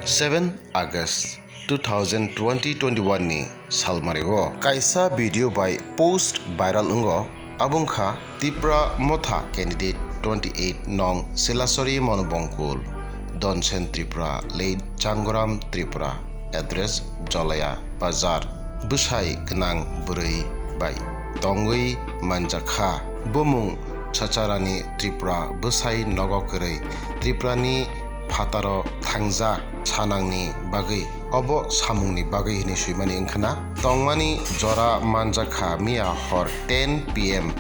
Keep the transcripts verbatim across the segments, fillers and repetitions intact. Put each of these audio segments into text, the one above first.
Seven August two thousand twenty twenty-one ni salmario kaisa video bai post viral wngo, abo wngkha Tipra Motha candidate twenty eight nong Silasori Monobongkul, Donsen Tripura, late Changoram Tripura, address Jolaya Bazar, bwsai gwnang bwrwi bai tongwi manjakha. Bumung Sacharani Tripura, bwsai nogo kwrwi Tripurani phataro thangjak sanangni bagwi, obo samungni bagwi hwnwi swimani wngkhana. Tongmani jora manjakha miya hor ten P M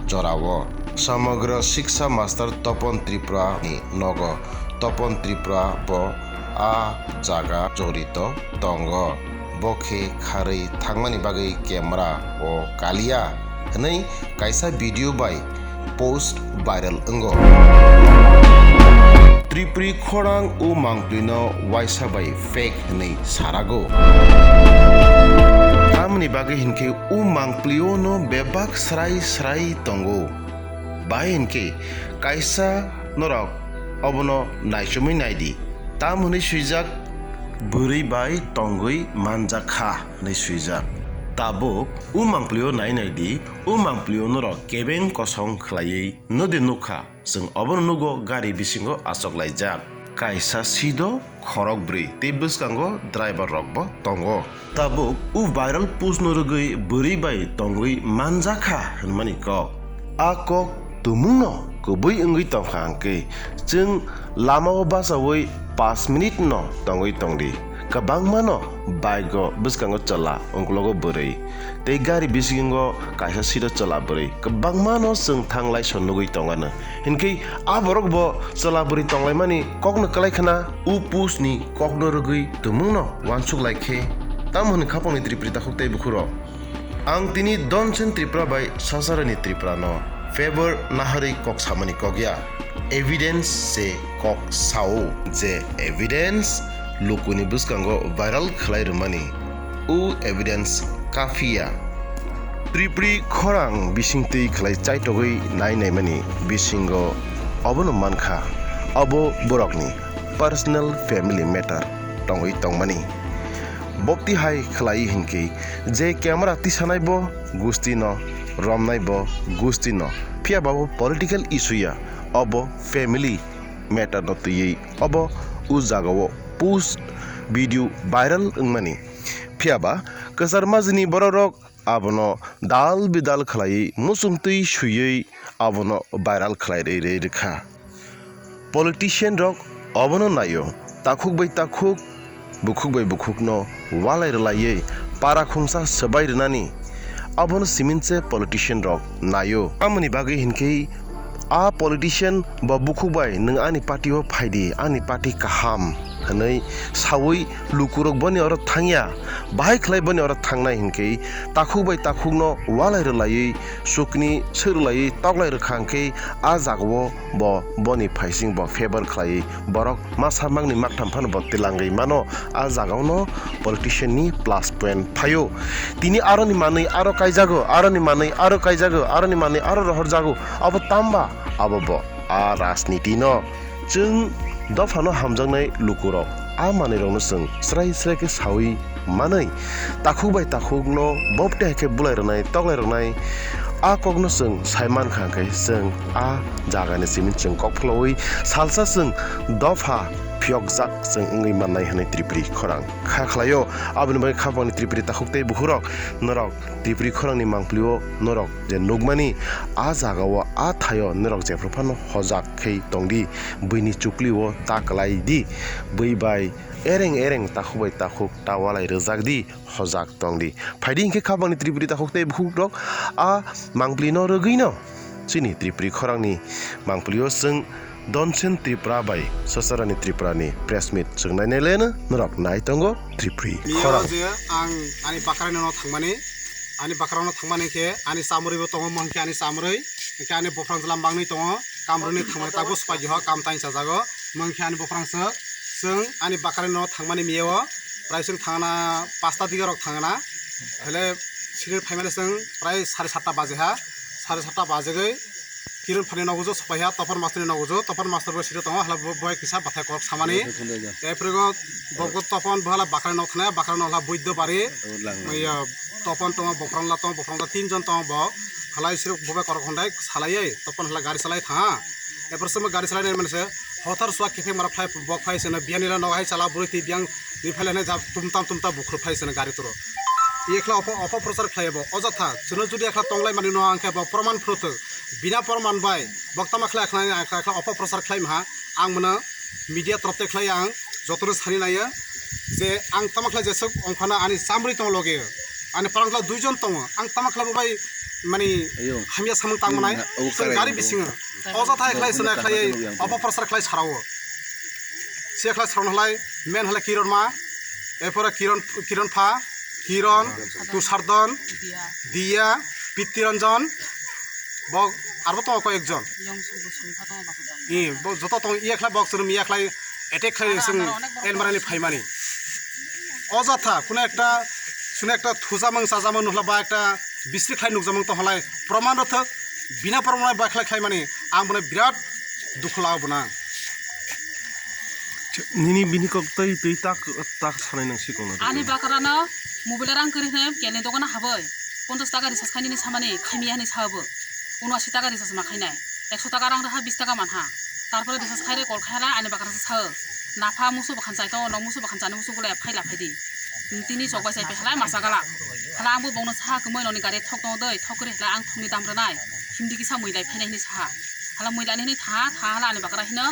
jorao. Samagra Shiksha Master Topon Tripura ni nogo. Topon Tripura bo a jaga jorito tongo. Bo khe kharwi thangmani bagwi camera o kaliya hwnwi kaisa video bai post viral wngo. Tripuri khorang o mangpilino waisa bai fake hwnwi sarago. Tamoni bagwi hinkhe o mangpilio no bebak srai srai tongo. Bahai hinkhe kaisa norok obono naichomwi naidi. Tam hwnwi swijak, bwrwi bai tongwi manjakha hwnwi swijak. Tabuk o mangpilio nai naidi, o mangpilio norok kebeng kosong khlaiwi nodi nukha. Chwng obono nugo gari bisingo achoklaijak. Kaisa seat o khorok bwrwi tei bwskango driver rok bo tongo. Tabuk o viral post no rwgwi bwrwi bai tongwi manjakha hwnmani kok. A kok tumungno kubui wngwi tongkha hwnkhe chwng lamao bachaui paanch minute no tongwi tongdi. Kwbangmano bike o bwskango chwla, ungklogo bwrwi, tei gari bisingo kaisa seat o chwla bwrwi. Kwbangmano chwng thanglai son nugwi tongano. Hinkhe a borok bo chwla bwrwi tonglaimani kokno kwlai khna, o post ni kokno rwgwi tumungno uansuk lai khe, tamo hwnwi khapangni Tripuri takhuk tei bukhurok. Ang tini Donsen Tripura bai Sacharani Tripura no favor naharwi kok samani kok ya. Evidence se kok sao, je evidence lukuni bwskango viral khlai rwmani. O evidence kafi ya. Tripuri khorang bisingtwi khlai chaitogwi nai naimani bisingo obono mankha, obo borokni personal family matter tongwi tongmani. Bopti hai khlai hinkhe je camera tisanai bo gusti no, romnai bo gusti no, phiya ba bo political issue ya, obo family matter no twiwi obo o jagao post video viral wngmani. Phiya ba kwchar majini bororok abono dal bidal khlaiwi muchungtwi suiwi abono viral khlai rwi rwi rwkha. Politician rok obono naio, takhuk bai takhuk, bukhuk bai bukhukno walai rwlaiwi para khungsa swbai rwnani, abono simin se politician rok naio. Amoni bagwi hinkhe a politician bo bukhuk bai, "Nwng ani party o phaidi, ani party kaham," hwnwi saui lukurok boni oro thangya, bahai khlai boni oro thangnai hinkhe takhuk bai takhukno walai rwlaiwi, sukni swi rwlaiwi toklai rwkha hinkhe a jagao bo boni phaising bo favor khlaiwi borok masa makni maktham phano bo tilangwi mano. A jagao no politician ni plus point phaio. Tini aroni manwi aro kaijago, aroni manwi aro kaijago, aroni manwi aro rohorjago. Abo tamba, abo bo a rajniti no. Chwng dophano hamjaknai lukurok a manwirokno chwng srai srai khe saui manwi, takhuk bai takhukno bopte hai khe bulai rwnai, toklai rwnai, a kokno chwng sai mankha hwnkhe chwng a jagani simi chwng kok phulaui salsa chwng dopha phiyokjak chwng wngwi mannai hwnwi Tripuri khorang kha khlaio. Aboni bagwi khapangni Tripuri takhuk tei bukhurok norok Tripuri khorangni mangpilio norok je nukmani, a jagao, a thaio norok jephru phano hojak khe tongdi, buini chuklio ta kwlai di, bui bai ereng ereng takhuk bai takhuk ta walai rwjak di, hojak tongdi. Phaidi hinkhe khapangni Tripuri takhuk tei bukhukrok a mangpilino rwgwino chini Tripuri khorangni mangpilio chwng Donsen Tripura bai Sacharani Tripura ni press meet chwng nainai leno norok nai tongo Tripuri Miya khorang. Je ang ani bakarani no thangmani, ani bakarano thangmani khe ani chamwrwi bo tongo, mo hinkhe ani chamwrwi, hinkhe ani bophrang jwlam bangwi tongo, kamrwini thangmani tabuk swpaijiho, kam tain chajago, mo hinkhe ani bophrang swk, chwng ani bakarani no thangmani miya o, prai chwng thangna pasta diga rok thangna, hele sini phaimani chwng prai sare satta baje ha, sare satta bajegwi, Kiron phani nogo jo sopai ha, Topon Master ni nogo jo, Topon Master bo siro tongo, hala bo, bo kisa bathai kok samani. Topon Master. Eprego bo, bo Topon bo hala bakra nok thana, bakra nok hala buiddo bari. Oh, lang, lang. Iya, Topon tongo, Bophrangla tongo, Bophrangla tin jon tongo bo. Halai siro bo bai korok hondai salai, Topon hala gari salai tha. Epre somo gari salai nai mane se, hothar suwa kephe mara phai, bok phai sene, biyani la nogo hai chala bwrwi twi biyang ni phai lai nai ja tumtam tumtam bukhru phai sene gari turo. Ekla opo, opo prochar khlai bo, ojotha, chwno judi ekla tonglai mani no ang khe bo proman phuru thwk. Bina proman bai, bok tama khlai khlai, ang khlai khlai opo prochar khlai maha, ang mano media torop te khlai ang, jotono sani naiya, je ang tama khlai jesuk ongphana ani chamri tong loge, ani parang khlai duijon tongo, ang tama khlai bo bai, mani Ayo. Hamya samung tang manai, Hmm, oh, chwng correct, gari oh. Bisingo. Oja thai khlai swnai khlai, opo prochar khlai sarao. Se khlai sarao halai, men halai Kiron ma, epore Kiron, Kiron pha, Kiron, Tushardon, Diya, Pittiranjan, bo, arbo tongo koyekjon. I, bo joto tong, iya khlai bok chwrwm, iya khlai attack khlai sung elmarani phaimani. Ojatha, kuno ekta, kuno ekta thujamung chajamung nuhla ba ekta bisri khlai nukjamung tonghalai, proman rwthwk, bina proman bai khlai khlaimani, ang bono birat dukhu lao bono. Nini bini kok twi twi tak, tak sanai nang si kono. Ani bakarano mobile rang kwrwi hwnwi kelni dogano habwi ponchash taka recharge khainani samani khaimiya hwnwi sabo. Unasi taka recharge ma khainai. Ekso taka rang rwha bis taka manha. Tarpore recharge khaire call khaila ani bakarasa sao. Napha musu bakhan chai to, no musu bakhan chani musu gule phaila phaidi. Tini chok bai chai phaila masa gala. Hala ang bo bongno saha kwmwi noni gari thok tongo doi, thok kwrwi hala ang thokni dam rwnai. Hindi kisa mui lai phainai hwnwi saha. Hala mui lani hwnwi tha, tha hala ani bakra hino,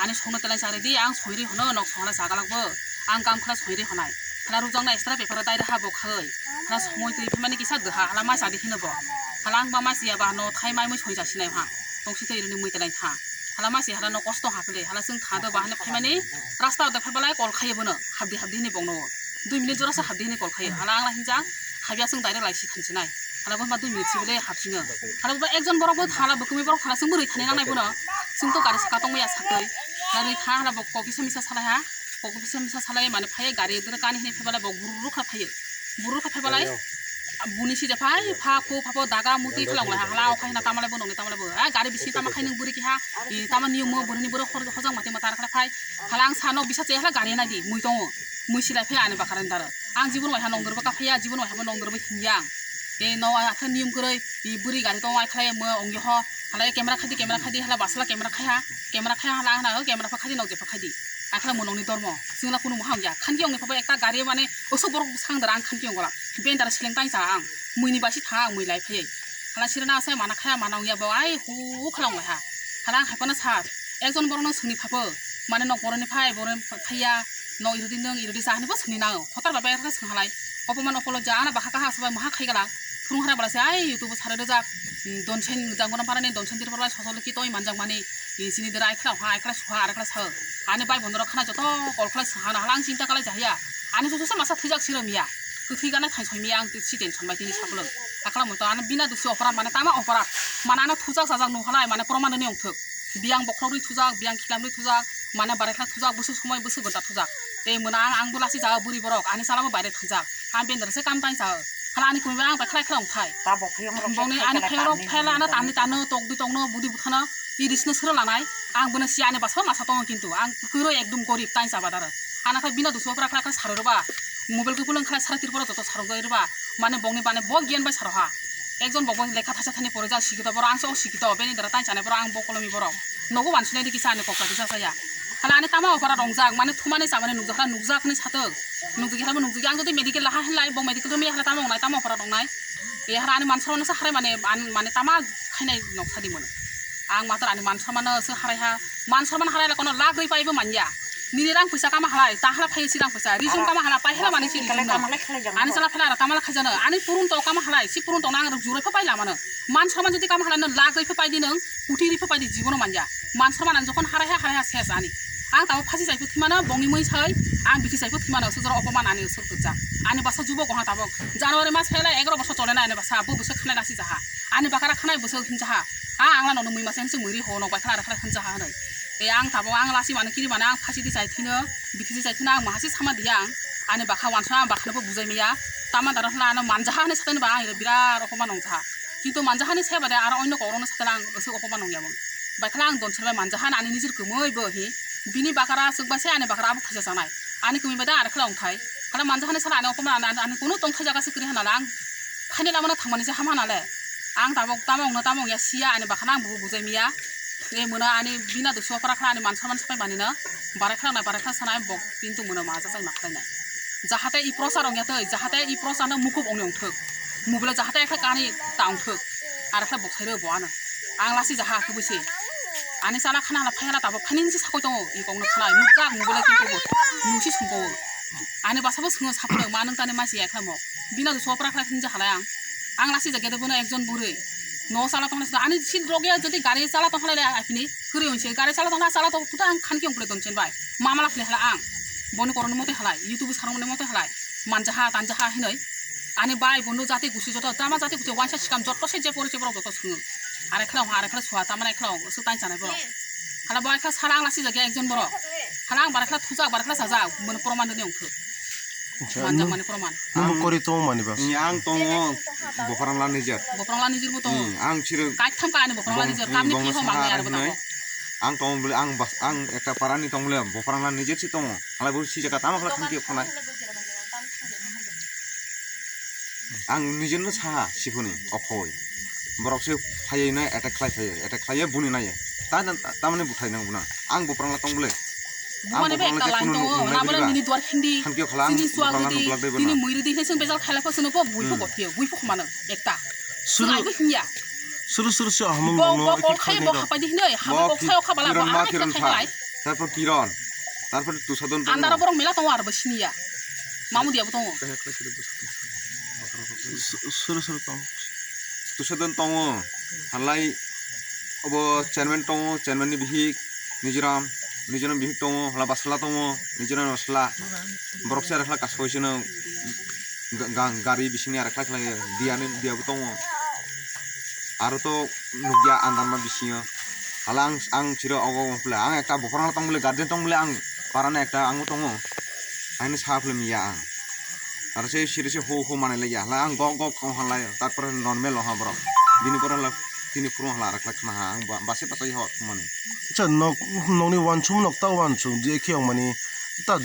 ani songno telai chari di, ang songri hono, nok song hala chagalak bo. Ang kam khala songri honai. Hala rujak na extra paper dai raha bo khai. Hala songwi twi phimani kisa dwha, hala mai chadi hino bo. Hala ang ba mai siya ba no thai mai mui soi jasinai ha. Tongsi twi rini mui telai tha. Hala mai si hala no kosto haple, hala sung tha do ba hane phaimani rasta da phaibalai call khaye bono. Habdi habdi hini bongno. Dui minute jora sa habdi hini call khaye. Hala ang la hinja, habya sung direct lai si thansinai. Hala bo ma dui minute sibile hapsino. Hala bo ekjon borok bo thala bo kumi borok thala sung bo rwi thani nangnai bono. Sung to gari saka tongmaya saktwi. Hala rwi tha hala bo kokisa misa salai ha. Kokisa misa salai mane phai gari dura kani hini phebala bo guru rukha phai. Guru rukha phebala. Buni si japhai pha phu pha pho daga muti khala wala hala o khai na tamale bo nongni tamale bo. A gari bisi tama khai nung buri kiha. I tama niyo mo buri ni buri hor hojang mati mata khala phai. Hala ang sano bisa che hala gari na di mui tongo. Mui silai phai ani bakharan daro. Ang jibon wai ha nongdor bo kaphaya, jibon wai ha bo nongdor bo hingyang. E no wai ha khe niyum kwrwi, i buri gari tong wai khlai mo ongyo ho. Hala camera khadi, camera khadi, hala basla camera khaiha. Camera khaiha hala ang na camera pha khadi nokje pha khadi. Ai khlai mo nongni dormo. Singla kunu mo hangya. Khanki ongni pha bo ekta gari mane oso borok bwsang dara ang khanki ongla. Bendara seleng tai cha ang. Mui ni basi tha ang mui lai phai. Hala sirna ase mana khaya mana ongya bo ai hu hu khlai ongla ha. Hala ang hai phano sa. Ekjon borok no sungni pha bo. Mane nok boroni phai boroni phaiya. No irudi nung irudi sa hani bo sungni nang. Hotar ba bai kha sung halai. Opo man opolo ja ana bakha kaha aswbai maha khai gala. Phunung hara bala se ai YouTube sare rojak. Donsen jangona parani donsen tir parbai sosol ki toi manjak mani. Sini dera ai khlai ha ai khlai suha ai khlai sa. Ani bai bondoro khana joto call khlai sa hana hala ang chinta khlai jaya. Ani joto se masa thwijak siro miya. Kwthwi gana khai soi miya ang si tension bai tini saplung. Akla moto ani bina dusi opora mane tama opora. Mane ano thujak sajak nu halai mane proman ni ongthok. Biyang bokhorok rwi thujak, biyang khilam rwi thujak, mane barekla thujak, bwswk somoi bwswk gonta thujak. Tei mwnang ang bo lasi jaga buri borok, ani chala bo baire thangjak. Ang bendera se kam tang jaga. Hala ani kumi ang bai khlai khlai ongthai. Bongni ani phayok rok phela ano tamni tano tok di tongno budi buthano iris no sero lanai. Ang bono si ani basa masa tongo kintu ang kwrwi ekdum gorib tang chaba dara. Ana khlai bina dusu opra khlai khlai saroi roba. Mobile khe pulung khlai sara tirporo joto sarok doi roba. Mane bongni bane bo giyan bai saro ha. Ekjon bokbo lekha thaisa thani pore ja sikito, boro ang se o sikito, beni dara tai chane boro ang bo kolomi borok. Nogo wansinai di kisa ani kokta disa saya. Hala ani tama opara rongjak, mane thumani chamani nukjak, hala nukjak hinwi satok. Nukjak hala bo nukjak, ang jodi medical laha hinlai, bo medical rwmaya hala tama ongnai, tama opara rongnai. E hala ani mansa mano se harai mane, an, mane tama khainai noksa di mono. Ang matar ani mansa mano se harai ha, mansa mano harai la kono lak rwi paibo manya. Nini rang pisa kama halai, ta hala phai si rang pisa, rijum kama hala, pai hala mani si rijum no. Ani chala phala ra tamala khaijano, ani purun to kama halai, si purun to nang rok jurai pha pai lamano. Man saman jodi kama halai no lak roi pha pai di nang, kuti ri pha pai di jibono manja. Man saman an jokhon harai ha, harai ha ses ani. Ang tamo phasi sai phuthi mano, bongi mui sai, ang bithi sai phuthi mano, sujoro opoman ani sur kujak. Ani basa jubo goha tabok. January mas phala egaro bosor chole na ani basa, abo bwswk khanai lasi jaha. Ani bakara khanai bwswk hinjaha. A ang la nono mui masa hinse mui ri ho, nok bai khala ra khala hinjaha hanai. E ang tabok ang lasi mano kiri mano ang phasi di chai thino, bithi di chai thino ang mahasi sama diya ang. Ani bakha wansa ang bakha no bo bujai maya. Tama dara hla ano manjaha hinui satai no ba ang iro birat rokoma nongjaha. Kintu manjahani se bade aro onno kokrokno sakhe lang se opoman wngya mung. Baikhala ang don serbai manjaha ani nijir kwmwi bo hi. Bini bakara swk bai se ani bakara abo khaisa sanai. Ani kwmwi bade ari khala wngthai. Khala manjahani sala ani opoman ani, ani kunu tongthai jaga se kwrwi hana lang. Phaini lamano thangmani se hamha nale. Ang tabok tamo wngno tamo wngya siya ani bakana ang bubu bujai miya. E muna ani bina dusio para khala ani mansa mansa pai manino. Barai khala nai barai khala sanai bok kintu muna maja sai ma khlai nai. Jahate i prosa rong yatoi, jahate i prosa no mukub ongni ongthok. Mubile jahate ekha kani ta ongthok. Ar ekha boksai rw bo ano. Ang lasi jaha kubui se. Ani sana khana hala phai hala tabo phani nisi sakoi tongo. I kong no khana nukjak mubile kintu bo. Nusi sungko. Ani basa bo sungo sapro ma nung tani masi ekha mo. Bina du sopra khlai hinja halai ang. Ang lasi jagede bono ekjon burui. No sala tongna sida ani sil rogya jodi gari sala tong halai ai pini. Kuri unse gari sala tong sala tong tuta ang khan ki ongkle ton chen bai. Mamala khle hala ang. Boni koroni mote halai. YouTube sarong mote halai. Manjaha tanjaha hinoi. Ani bai bondo jati gusi joto tama jati gusi waisa sikam joto se je pori se borok joto sungo. Are khla ha are khla swa tamana khla su tai chanai borok. Hala bai kha sala ang lasi jagya ekjon borok. Hala ang bare khla thuja bare khla saja. Bono proman deni ongkhe. Acha, Manjak nung, mani proman. Nungbo kori tongo mani bas. Ni ang tongo bokhorang lani jer. Bokhorang lani jer bo tongo. Hmm, ang chiro Kait tham ka ani bokhorang lani jer. Kamni bongno phi ho saha mangai ar bo arai tongo. Ang tongo bole ang bas ang ekta parani tong bole bokhorang lani jer si tongo. Halai bo si jaga tamo khala khangki khonai. Ang nijerno saha siphuni okhoi. Borok se phaiya nai attack khlai phaiya, attack khlaiya buni naiya. Ta, ta, tamani buthai nang buna. Ang bokhorang la tong bole. Bumani bai ekta line tongo, nabole nini duar khindi, chini suak ridi, tini mui ridi hinwi chwng bejal khailai pho chwngno pho bui pho gothiyo, bui pho khumano ekta. Chwng aibo hinya. Suru suru se hamung bo, nongno bo kol khai bo hapai di hinwi, habo kok sayo khabala bo arak khai khailai. Tarpor Kiron, tarpor Tusadon tongo. Andaro borok mela tongo aro bo siniya. Mamu diya bo tongo. Suru suru tongo. Tusadon tongo. Halai obo chairman tongo, chairman ni bihik. Mizoram, Mizoram bihik tongo, hwla basla tongo, Mizoram basla. Borok se arakla kasoi sino ga-, ga-, gari bisingni arakla khlai diani diabo tongo. Aro to nukya andarma bisingo. Hala ang, ang chiro ogo ogo phle. Ang ekta bokhorang tong bole, guardian tong bole, ang parana ekta ang tongo. Aini sa phle miya ang. Aro se siri se ho ho manai lai ya. Hala ang gok gok kong halai. Tarpore normal oha borok. Bini pore hala tini phuru hala arakla khna ha. Ang ba-, base patai ho mani. Acha, nok, nokni wansuk nok ta wansuk je khe mani ta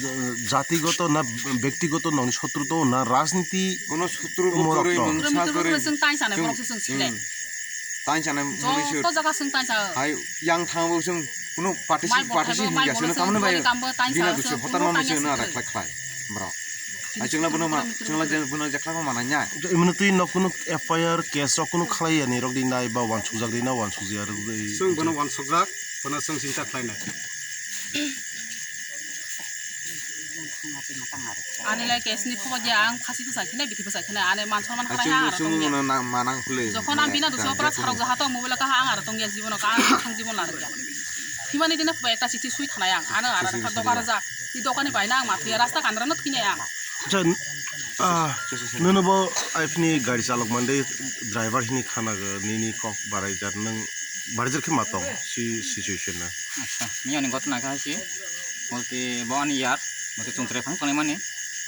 jatigoto na bektigoto nokni sotru to na rajniti. Kono sotru bo morok koroi to. Mungsa koroi. Chwng taisa nai borok se chwng sile. Hmm. Taisa nai mungsa. Joto jaga chwng taisa. Hai yang thang bo chwng kono party si, party si hinga sino tamne bai. Bina dusi hotar no se na arakla khlai. Bro. Ai chwngla bono ma, chwngla je bono jakla ma nanya. Imno twi no kono F I R case rok kono khlai ya ni rok di nai ba wansuk jak di na wansuk jak rok di. Chwng bono wansuk jak, bono chwng sinta khlai nai. Ani lai case ni phoba dia ang phasi bwsai khne bithi bwsai khne ani man sorman khlai ha aro tong ya. Chwng bono na manang khlai. Jokhon ang bina dusi opera sarok jaha to mobile ka ha ang aro tong ya jibono ka ang thang jibon lar ya. Himani dina ekta chithi sui thanai ang, ano ara kha doka rwjak. I dokani bai na ang mathiya rasta kandra no thwinai ang. Acha, ah, nono bo aipni gari chalok mande driver hini khana nini kok barai jar nung barai jar khe matong si situation na. Acha, miyani gotna kha si. Bolte bo ani yar, bolte chungtre phang tongnai mani.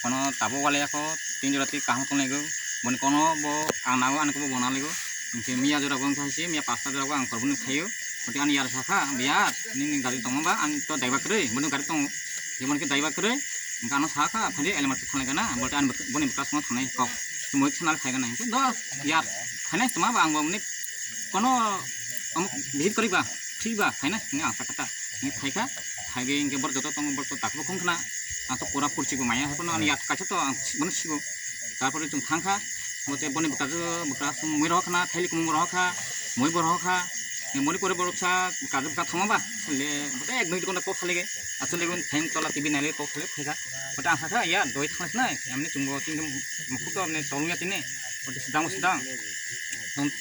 Kono tabo wale ako tin jora twi kaham tonglego. Boni kono bo ang nago ani kobo bo nalego. Hingke miya jora bo wngkha si miya pasta jora bo ang korboni khayo. Hoti ani yar sakha, "Biyar, nini gari tongo ba? Ani to daiba kwrwi, boni gari tongo." Jemon ke daiba kwrwi, hingke ano sakha, "Phaidi L M R T thanglai gana," bolte ani bwk-, boni bwkha songo thangnai kok. Tumoi sanal khai gana, hingke do yar, phainai tuma ba ang bo mani kono omo visit kwrwi ba, free ba, phainai, hingke ang sakha ta. Hingke phaikha, phaigwi hingke bor joto tongo, bor to takbo khung khna, ang to pura purchik bo maya, haikhe no ani yar kaisa to ang bono sigo. Tarpore chwng thangkha, bote boni bwkha, bwkha mui rohor khna, thaili kumung rohor kha, mui bo rohor kha, moni pore borok sa kajo bwkha thangma ba, le bote ek minute kono kok salege, asole gun thaim tola T V naile kok sale phaikha, bote ang sakha ya doi thangla sinai, amne chwngbo tini mukhuk to amne tolung ya tini, bote sidang sidang,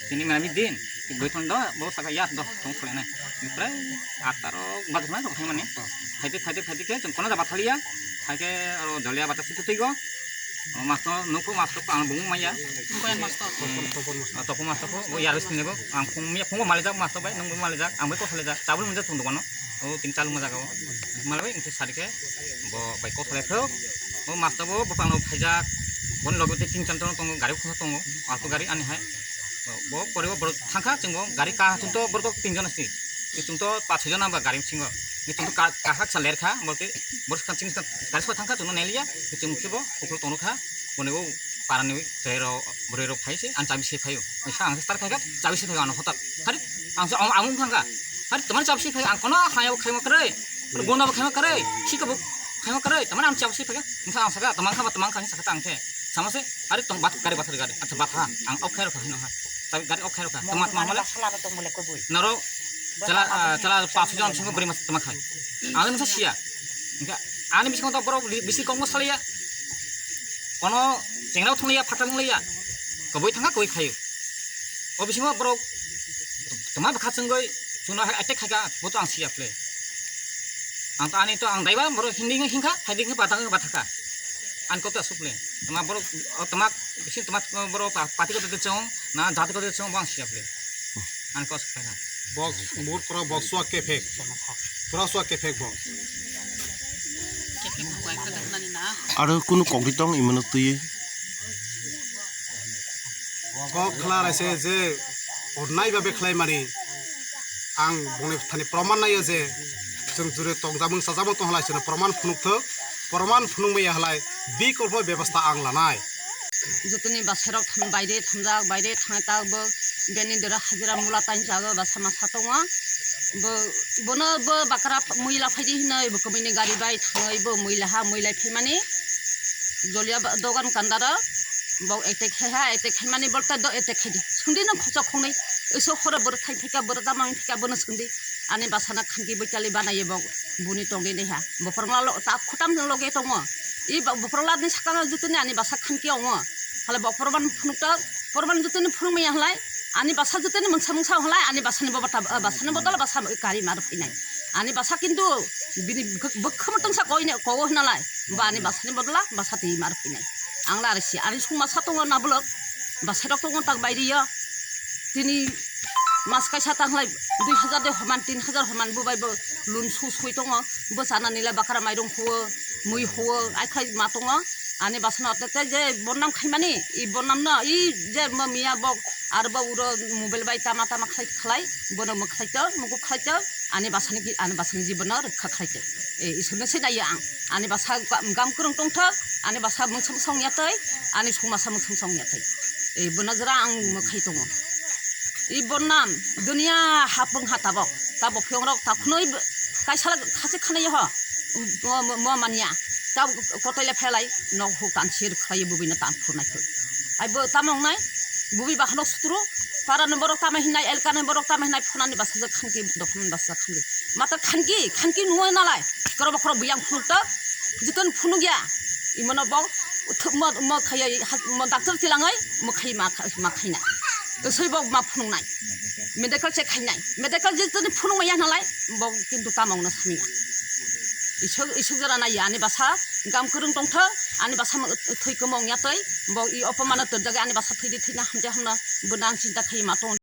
tini mena mi din, doi thang do, bo sakha ya do, thang sale nai, prai atta rok bajar nai rok thangmani, phaite phaite phaite khe chwng kono jaba thaliya, phaikhe aro dolia bata situ twigo. O masto nukho masto ang bung maya. Koyan masto. Toko masto ko, o yar sini bo ang phung miya phung malijak masto bai nung malijak ang bai ko salijak chabul munjak thung dokano. O tin chalu mujak o. Malai bai ingse sarikhe bo bai ko salai pho. O masto bo bopang no phaijak. Bon logo te tin chan tongo gari khungsa tongo. Alto gari ani hai. Bo pore bo borok thangkha, chwng bo gari ka, chwng to borok tin jon si. Chwng to pa chhoi jon nang ba gari bisingo. Chwng to ka, kahak sa ler kha, bo te borok swkang chini gari so thangkha, chwng no nai liya. Chwng khe bo ukhul tong kha, bo ni bo para ni chwrai rok, bwrwi rok phai se, ang chabi se phaio. Ang sa, ang star khai kha, chabi se phaio, ano hotak. Hari, ang sa, ang, ang thangkha. Hari, tomar chabi se phaio, ang kono khai bo khai ma kare. Guna bo khai ma kare. Sika bo khai ma kare. Tomar ang chabi se phaio. Ang sa, ang sa, tomang kha, tomang kha, ang sa kha, ang khe. Sama se, hari tong bat, gari bathar gari. Acha batha, ang ok khai rokha hino ha. Tabi gari ok khai rokha. Tama tama male. Sala tong bole kobui. Noro chala, ah, chala pasu jon singo beri mas tama khai. Ang masa sia. Engka ani bisingo to borok li-, bisi kong salaiya. Kono chengrao thunglaiya, phatar thunglaiya. Kobui thanga kobui khayo. O bisingo borok tama bwkha chwngoi chuno hai attack khaika, bo to ang sia phle. Ang to ani to ang daiba borok hindi hingkha, hai dingkha batang bataka. Ang kota suple. Tama borok, o tama, bisin tama borok pa-, pati kota de chong, na jati kota de chong, bo ang sia phle. Ang kos kha. Bok, mur pura bok suak kephek. Pura suak kephek bok. Aro kunu kokdi tong imano twi. Kok khwlai se je onnai babe khlai mani, ang bongni thani proman naio je chwng jure tongjamung chajamung tong halai chwngno proman phunuk thok, proman phunuk maya halai bikolpo bebostha ang lanai. Jotoni bwsarok tham baire thamjak, baire thangnai ta bo bini dera hajira mula tain chago bwsa masa tongo. Bo, bono bo bakra muila phaidi hinoi bo kwmwini gari bai thangoi bo muila ha muilai phaimani. Jolia ba-, dogan kandaro bo attack khai ha, attack khaimani bolta do attack khaidi. Sungdi nang khoksa khongnai. Oiso horo borok thai thika borok damang thika bono sungdi. Ani bwsana khanki boitali banaye bo buni tongdi nai ha. Bophorongla lo ta khutam loge tongo. I ba-, bophorongla ni sakang jotoni ani bwsa khanki ongo. Hale bo porman phunukta, porman jotoni phunukmaya halai. Ani bwsa jotoni mungsa mungsa halai ani bwsani bobo ta, bwsani bodol bwsa kari mar phinai. Ani bwsa kintu bini bwk-, bwkham tongsa koine kogo hinalai. Bo ani bwsani bodola bwsa twi mar phinai. Ang la risi ani sungma sa tongo na bolok. Bwsarok tongo tak bairiyo. Tini mas kaisa tanglai dui hajar de homan, tin hajar homan bo bai bo lun su sui tongo. Bo sana nila bakra mairung huo, mui huo, ai khlai ma tongo. Ani bwsano tete je bonnam khaimani, i bonnamno, i je mo miya bok, ar bo uro mobile bai tama tama khlai khlai, bono mo khlai to, mugu khlai to, ani bwsani ki, ani bwsani jibono rwkha khlai to. E, isurno se naiyo ang. Ani bwsa gam, gam kwrwng tongthok, ani bwsa mungsong song ya tei, ani sungmasa mungsong song ya tei. E, bono jora ang mo khai tongo. I bonnam, dunia hapung ha tabok, tabok phiyongrok takhunoi kaisa khasi khanai ho, mo, mo, mo manya, ta kotoi le phelai, nok hu tan sir khlai bubui na tan phurnai thoi. Ai bo tamong nai, bubui bahano sutru, para no borok tama hinai, elka no borok tama hinai, phunani basa khanki, dophani basa khanki. Mata khanki, khanki nuo nalai, koro bokoro buyang phunuk ta, jiton phunuk ya, imono bo, mo, mo khaya, mo doctor tilangai, mo khai ma, ma khaina. Soi bo ma phunuknai. Medical check khainai. Medical je tini phunukmaya nalai, bo kintu tamongno samina. Isuk, isuk jora nai ani basa gam kwrwng tongthok, ani basa thwi kwmong ya tei, bo i opomano twijak ani basa thwidi thwina hamja hamno bo nang chinta khai ma tong.